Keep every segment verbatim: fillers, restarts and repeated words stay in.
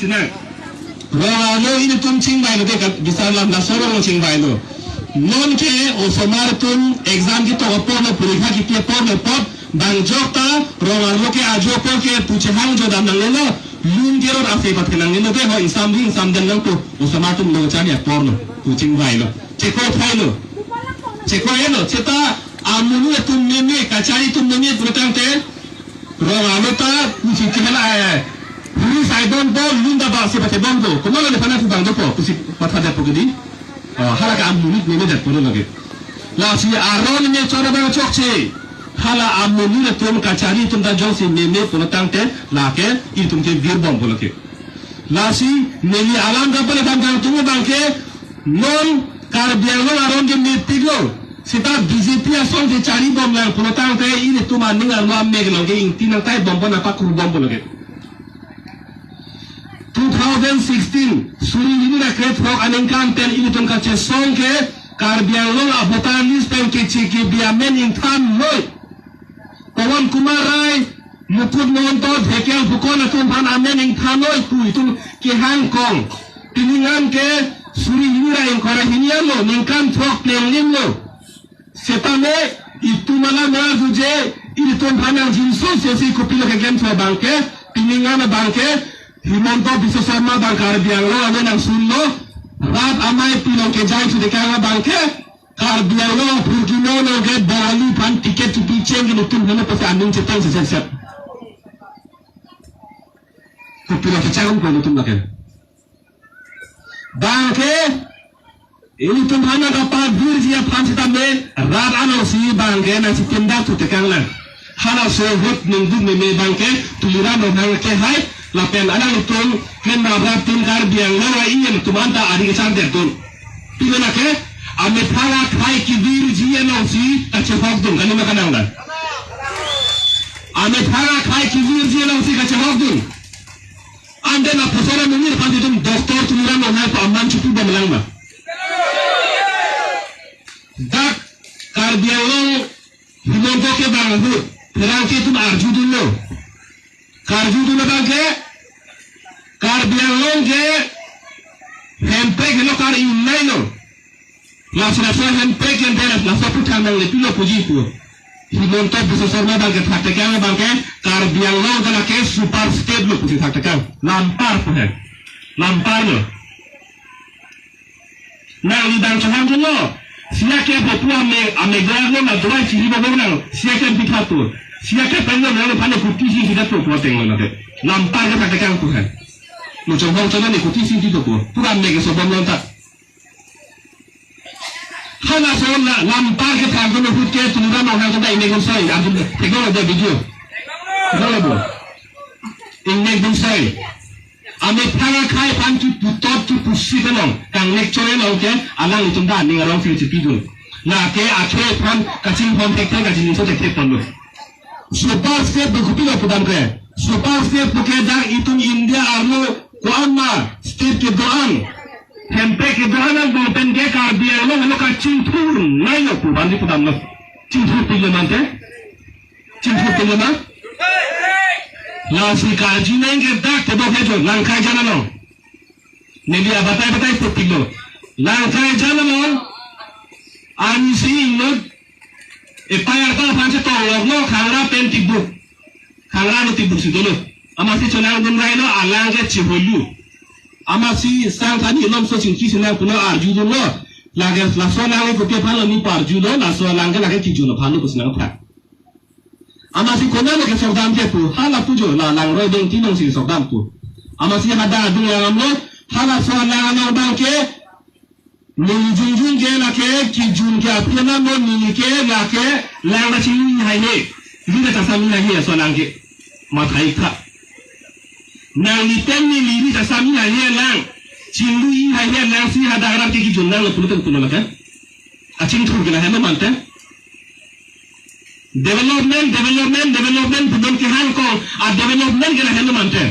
Nang. Rong arlo ilitum chingvailo de, kat bisar lam laso rong chingvailo. Non ke osomar atum exam ketok aporlo, porikha kepi aporlo apot, bang jok ta rong arlo ke ajo apor ke pu chehang jodam nangnelo, lun kerot ase pathenangnelo de, ho ingsam di ingsam den nangpo, osomar atum lo chani aporlo pu chingvailo. Chekoi thailo. Chekoi elo, seta amonit atum meme, kachari atum meme pulotangte, rong arlo ta, pusi kehela, eh, huri sai bompo, lun ta ba si pathe bompo. Komatlo nephan aphu bang dopo, pusi matha detpo kedi. Oh, hala ke amonit meme detpo lake. Lasi aron ne chora bang chokche. Hala amonit atum kachari atum ta jongsi meme pulotangte, lake itum ke vir bompo lake. Lasi neli alam kapale bang kangtung abang ke, non Karbi Anglong aron ke mepiklo. Seta B J P asong kechari bomlang pulotangte ilitum aning arlo amek along ke ingti nangtai bompo, nangpakur bompo lake. Two thousand sixteen, suri hini ra krethrok aningkan pen ilitum kachesong ke Karbi Anglong a voter list pen keche kebi amen ingthanloi. Pawan Kumar Rai, Mukut Mahanta, Dhekial Phukan atum aphan amen ingthanloi pu itum kehang kong. Pining an ke suri hini ra ingkoi ra hini arlo, ningkan throk plenglimlo. Setame itum alam ra duje, itum aphan nangjinso sesi kopilo keklem thu abang ke, pining an abang ke, Himanta Biswa Sarma abang Karbi Anglong amen nangsunlo, rat amei pilong kejai chutekang abang ke, Karbi Anglong aphurkimo along ke Bengali aphan ticket chipi cheng ke nelitum heno pasi aning chetong sesep sep. Kopilo kechang ko nelitum lake. Bang ke, ilitum aphan nangkapavirji aphan sitame, rat alongsi bang ke nangchitindak chutekang lang. Halaso ahut ningduk meme bang ke, Tuliram Ronghang ke hai, lapen alanglitum, ken rap rap tin Karbi Anglong a-E M atum anta ari kechar detdun. Pilo lake, amethang akhai kevirji alongsi kachehokdun, kalima kanang la. Amethang akhai kevirji alongsi kachehokdun. Ante lapuson amonit aphan itum Doctor Tuliram Ronghang pu aman chipi bomlang ma. Dak Karbi Anglong Himanta kevang ahut, pherangke atum arjudunlo. Karjudun abang ke, Karbi Anglong ke hemprek helo kar-i un-elo. Laso laso hemprek ante laso aphuthak nanglepilo puji pu. Himanta Biswa Sarma abang ke thaktekang abang ke Karbi Anglong ke lake super state lo pusi thaktekang. Lampar pu he. Lampar lo. Nangli bang chohangdunlo. Sia ke popu ame, ame gora lo na dora chiri bobo nang. Sia ke pitha tu. Sia ke penglo nang lo phane kuti si kita tu kuateng lo nate. Lampar ke thaktekang pu he. Lo chohang chohang ne kuti si kita tu. Pura ame ke sobom lonta. Halaso la lampar kethangdun ahut ke Tuliram Ronghang ta ingnek dun sai, arjun theklonglo de video. Theklonglo bo. Ingnek dun sai. Amethang akhai aphan keputot kepusi along, kangnek chore along ke, alanglitum ta aning arongsi chipidun. Lake akhei aphan kachinghon thekthe, kachinghon thekthe ponlo. Super state pu kopilo pudam ke. Super state pu ke dak itum India arlo ko-an ma state kedo-an, hemprek kedo-an angbong pen ke Karbi Anglong helo kachingthur nailo pu bandi pudamlo. Chingthurpiklo mante? Chingthurpiklo ma? Lasi karjunang ke dak tebok hejo Langkaijan along. Neli abatai batai putpiklo. Langkaijan along. Ansi inut. Epayar ta aphan chetong loklo, khangra pen tibuk. Khangra lo tibuk si dolo. Amatsi chonangdun railo, alang ke chiholu. Amatsi sang thani lomso chingki sinang puno arjudunlo. Lake laso alang ke kopi aphanlo ne parjulo, laso alang ke lake kijun aphanlo pusi nangphan. Amatsi konat lo kesokdam ke pu, hala pujo la Langroi Bengti alongsi sokdam pu. Amatsi hadak adung langdamlo, halaso alang along abang ke, neli jungjung ke lake, kijun ke aphi anam lo neli ke lake, lang ta chinglu haihe, ri ta chasam haihe, laso alang ke, mathai kha. Nangli pen neli ri ta chasam haihe lang, chinglu haihe lang si hadak alam ke kijun nanglo pulote kono lake. Kachingthur ke lahelo mante. Development, development, development, pudon kehang kong, a development ke lahelo mante.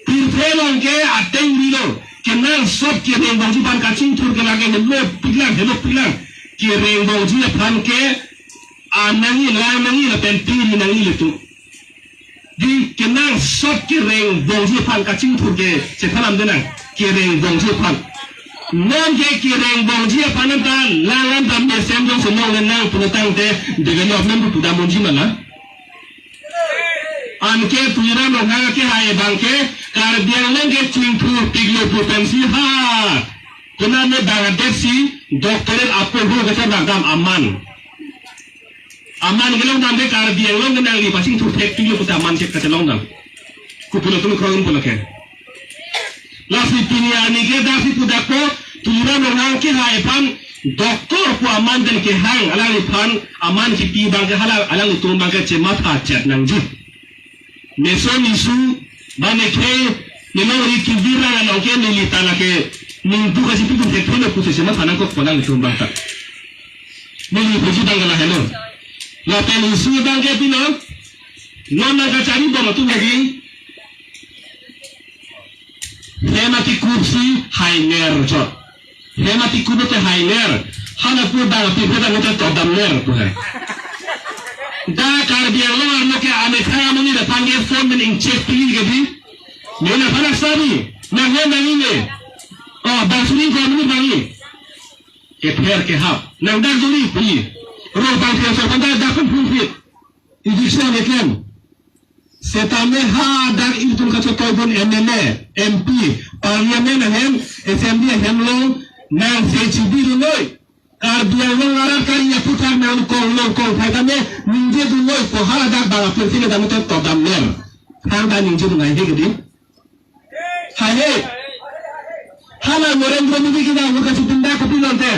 Pirthe along ke ateng rilo, kenangsot kereng bongji aphan kachingthur ke lake helopiklang, helopiklang. Kereng bongji aphan ke, a nangji, lang nangji, lapen piri nangji letu. Di kenangsot kereng bongji aphan kachingthur ke chethan lam denang, kereng bongji aphan. Non ke kereng bongji aphan anta lang anta mesen jongsi longle nang pulo tangte development pu pudam unji ma la. Anke Tuliram Ronghang kehai abang ke Karbi Anglong ke chingthur piklo pu pensi ha. Konat ne bang adet si doctorate apo hu kacharlak dam aman. Aman kelong dam ke Karbi Anglong ke nangli pachingthur thek piklo puta aman chek kachelong dam. Kopulo tum krong pulo ke. Lasi pini arni ke daksi pudakpo Tuliram Ronghang kehai aphan doctor pu aman den kehang alangliphan aman kipi abang ke hala alanglitum abang ke chematha chet nangji. Meso nisu ba ne khei ne long ri kivirang along ke neli ta lake ningpu kachipi tum thek thelo pusi chematha nangkok po alanglitum abang ta. Neli puji abang ke lahelo. Lapen nisu abang ke pilo. Non nangkachari bom atum lagi. Hem atikup si hainer chot. Hem atikup te hainer. Hala pu bang atikup ta mute todam ner pu hai. Da Karbi Anglong arlo ke amethang amonit aphan ke phone men ingchek pili ke di. Mena phanak sabi. Nang hem nang ine. Oh, bang suning ko amonit bang i. Kepher kehap. Nang dak juri pili. Ro bang kepher panda dak pun pun fit. Injection eklem. Setame hadak ilitum kachotoi dun M L A, M P, Parliament ahem, Assembly ahem along nangse chibi dunloi. Karbi Anglong arat kari aputhak nangkong nangkong phai tame ningje dunloi ko hadak bang apel sile dam to todam ner. Thang ta ningje dun ai he kedi. Hai he. Hala Narendra Modi ke bang kachipinda kopi lonte.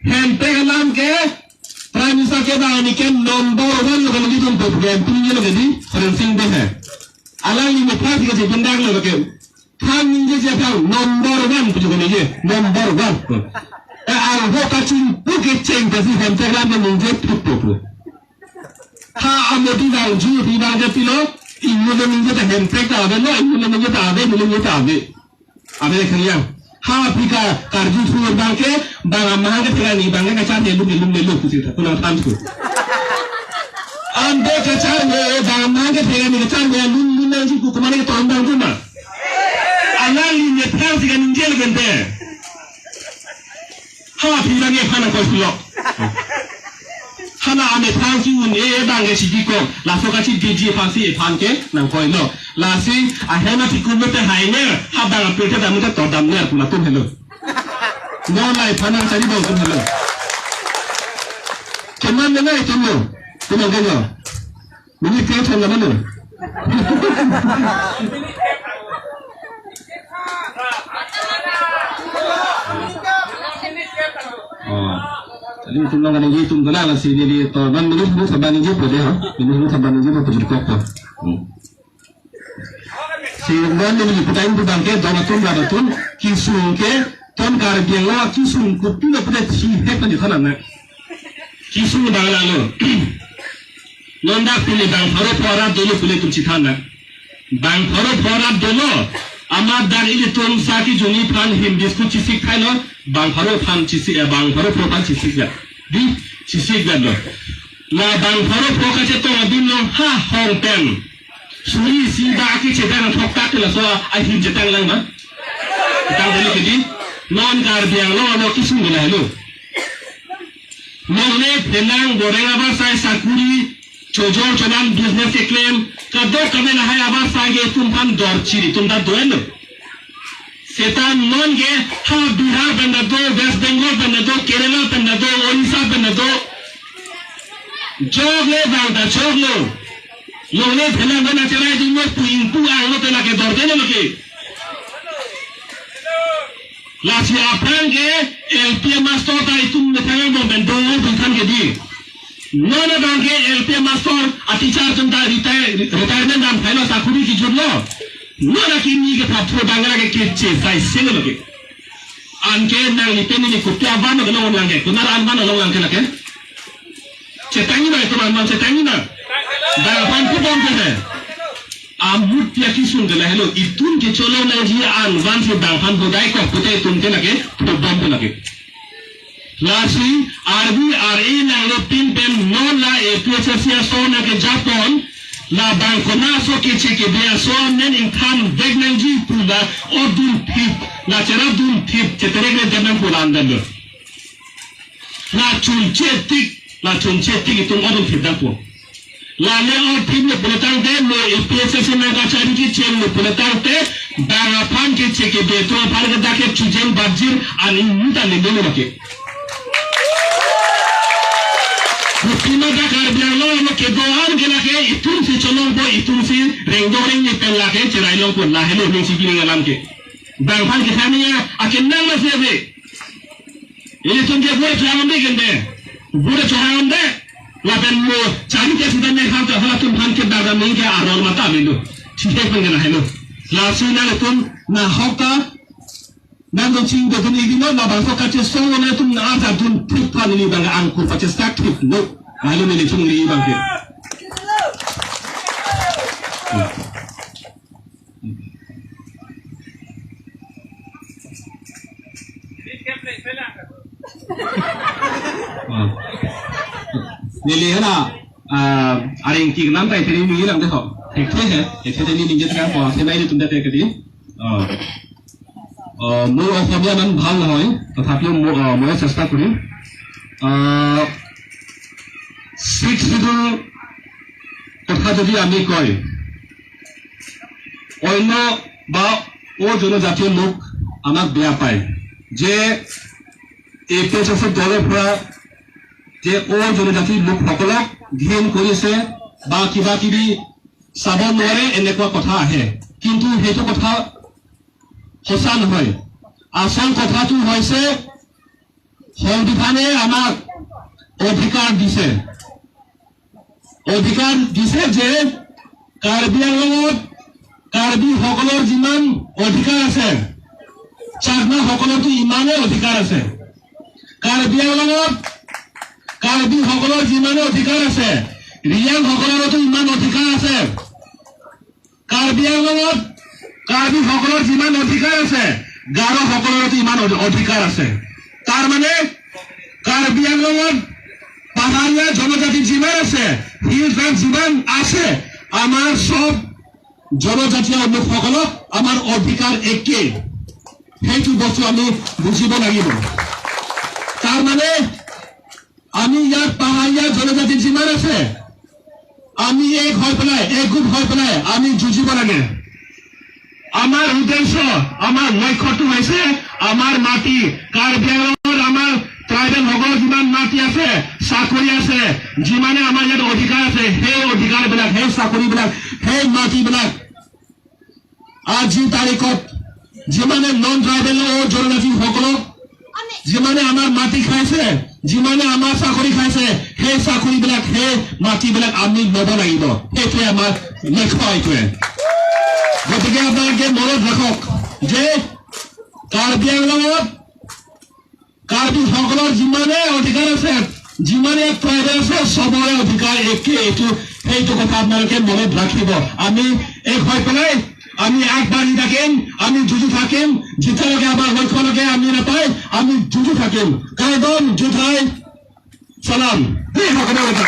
Hemprek alam ke Prime Minister ke bang ni ke number one lo kan di tum program pini lo ke di Rensing Bey hai. Alangli methang si kachipinda lo ke. Thang ningje je thang number one pujo ke ni ye number one. Eh, arho kachingpu ke cheng kasi Hemprek alam ke ningje thuk thuk. Ha, amodi bang ju, pi bang ke pilo, inut ningje ta Hemprek ta ave lo, inut ningje ta ave, inut ningje ta ave. Ave khangyang. Ha, pi ka, karju sur bang ke, bang amang ke thega ni, bang ke kachar ne lum, lum, lum, pusi ta, kunang tham su. Ante kachar ne, bang amang ke thega ni, kachar ne, lum, lum, nang si ku, kumane ke ton bang kuma. Alangli ne thang si kan ningje le gente. Ha, pi bang ke phana koi pilo. Hala amethang si un-e bang ke chidikok. Laso kachidiji aphan si ephan ke nangkoilo. Lasi ahem atikup te hainer. Ha bang apel te dam te todam ner pu latum helo. Mo lai phanang chari bang tum helo. Keman menai tum lo. Tum lo. Minit ke thon lama nu. Oh. Tadi tum long kan ningje tum kena lasi neli to ban minit nu saban ningje po de ha. Minit nu saban ningje po pujur kok po. Hmm. Si ban neli putain tu bang ke don atum rat atum kesung ke ton Karbi Anglong kesung kopi lo pute si hek kan jikhan na. Kesung bang lalo. Non dak pule bang pharo pho arat dolo pule tum chithan na. Bang pharo pho arat dolo. Amat dak ilitum sa kijuni aphan him biscuit chisik thailo. Bang pharo aphan chisik, eh, bang pharo pho aphan chisik ya. Di chisik ya lo. La bang pharo pho kachetong abin lo ha hong pen. Suri si dak kachetong thok tak laso ahim chetong lang ma. Tang dolo ke di. Non Karbi Anglong ano kesung gula helo. Nongle phelang boreng abasai sakuri, chojor cholang business eklem, kadokave lahai abasai ke tum aphan dor chiri tum ta do-en lo. Seta non ke ha Bihar pen ta do, West Bengal pen ta do, Kerala pen ta do, Odisha pen ta do. Jok le bang ta jok lo. Nongle phelang pen ta cherai dun lo pu ingpu ang lo te lake dor de lo ke. Lasi aphrang ke L P master ta itum methang bom pen do pu than ke di. Non abang ke L P master a teacher atum ta retire, retirement dam thailo sakuri kijut lo. Non akimi ke thap thro bang ke keche sai selo ke. Anke nangli pen ni kopi avan lo long lang ke. Konat an van lo long lang ke lake. Chetangji ma itum an van chetangji ma. Bang aphan pu bom ke he. Amut pia kesung ke lahelo itum kecholo nangji an van si bang aphan bodai kok pute itum ke lake pu bom ke lake. Lasi R B R A nanglo pin pen non la A P H L C ason nangkejapon. Labang konaso keche kebe ason nen ingthan vek nangji pu la odun thip, la cherap dun thip, cheterek le dem nang pu la-an damlo. La chunche tik, la chunche tik itum odun thip dampo. La le odun thip le pulo tangte, lo A P H L C nang kachari kecheng le pulo tangte, bang aphan keche kebe atum aphan ke dak ke chujeng bajir an ingmuta le dolo ke. Bukti ma dak Karbi Anglong lo kedo-an ke lake itum si cholongpo, itum si rengdong rengni pen lake cherai longpo, lahelo ning si kining alam ke. Bang aphan ke kami ya akin nang mas ya be. Ilitum ke bure chorang de kende. Bure chorang de. Lapen mo chari ke sida ne khan to halatum aphan ke daga ning ke aror mata milo. Thik he pen ke lahelo. Lasi nanglitum nahok ta nang do ching do tuni gino na bangso kachesong lo tum na aja dun thip than ni bang angkur pachestak thiplo. Lalu nelitum ni bang ke. Oh. Neli hala, ah, aring ki nam tai tini ni lang de ho. Thekthe he, thekthe tini ni je tra po, se nai tum ta te kadi. Oh. আহ, মোৰ অসমীয়া ইমান ভাল নহয়, তথাপিও মই, আহ, মই চেষ্টা কৰিম। আহ, six schedule কথা যদি আমি কয়, অন্য বা অ জনজাতীয় লোক আমাক বেয়া পায় যে এ পি এইচ এফ দলৰ পৰা যে অ জনজাতিৰ লোকসকলক ঘিণ কৰিছে বা কিবা কিবি চাব নোৱাৰে, এনেকুৱা কথা আহে। কিন্তু সেইটো কথা সঁচা নহয়। আচল কথাটো হৈছে সংবিধানে আমাক অধিকাৰ দিছে, অধিকাৰ দিছে যে কাৰ্বি আংলঙত কাৰ্বিসকলৰ যিমান অধিকাৰ আছে, চাকমাসকলৰতো ইমানেই অধিকাৰ আছে। কাৰ্বি আংলঙত কাৰ্বিসকলৰ যিমানে অধিকাৰ আছে, ৰিয়াংসকলৰতো ইমান অধিকাৰ আছে। কাৰ্বি আংলঙত কাৰ্বিসকলৰ যিমান অধিকাৰ আছে, গাৰোসকলৰতো ইমান অধি-, অধিকাৰ আছে। তাৰ মানে কাৰ্বি আংলঙত পাহাৰীয়া জনজাতি যিমান আছে, হিল ট্ৰাইব যিমান আছে, আমাৰ সব জনজাতীয় লোকসকলক আমাৰ অধিকাৰ একেই। সেইটো বস্তু আমি বুজিব লাগিব। তাৰ মানে আমি ইয়াত পাহাৰীয়া জনজাতি যিমান আছে, আমি এক হৈ পেলাই, একগোট হৈ পেলাই আমি যুঁজিব লাগে। আমাৰ উদ্দেশ্য, আমাৰ লক্ষ্যটো হৈছে আমাৰ মাটি, কাৰ্বি আংলঙৰ আমাৰ ট্ৰাইবেলসকলৰ যিমান মাটি আছে, চাকৰি আছে, যিমানে আমাৰ ইয়াত অধিকাৰ আছে, সেই অধিকাৰবিলাক, সেই চাকৰিবিলাক, সেই মাটিবিলাক আজিৰ তাৰিখত যিমানে নন ট্ৰাইবেল অ জনজাতিসকলক যিমানে আমাৰ মাটি খাইছে, যিমানে আমাৰ চাকৰি খাইছে, সেই চাকৰিবিলাক, সেই মাটিবিলাক আমি ল'ব লাগিব। সেইটোৱে আমাৰ লক্ষ্য, এইটোৱে। গতিকে আপোনালোকে মনত ৰাখক যে কাৰ্বি আংলঙত কাৰ্বিসকলৰ যিমানে অধিকাৰ আছে, যিমানে ট্ৰাইবেল আছে, চবৰে অধিকাৰ একে। এইটো, সেইটো কথা আপোনালোকে মনত ৰাখিব। আমি এক হৈ পেলাই আমি আগবাঢ়ি থাকিম, আমি যুঁজি থাকিম, যেতিয়ালৈকে আমাৰ লক্ষ্যলৈকে আমি নাপায়, আমি যুঁজি থাকিম। কাৰ্বি আংলং যুঁজ চালাম। এই সকলোকে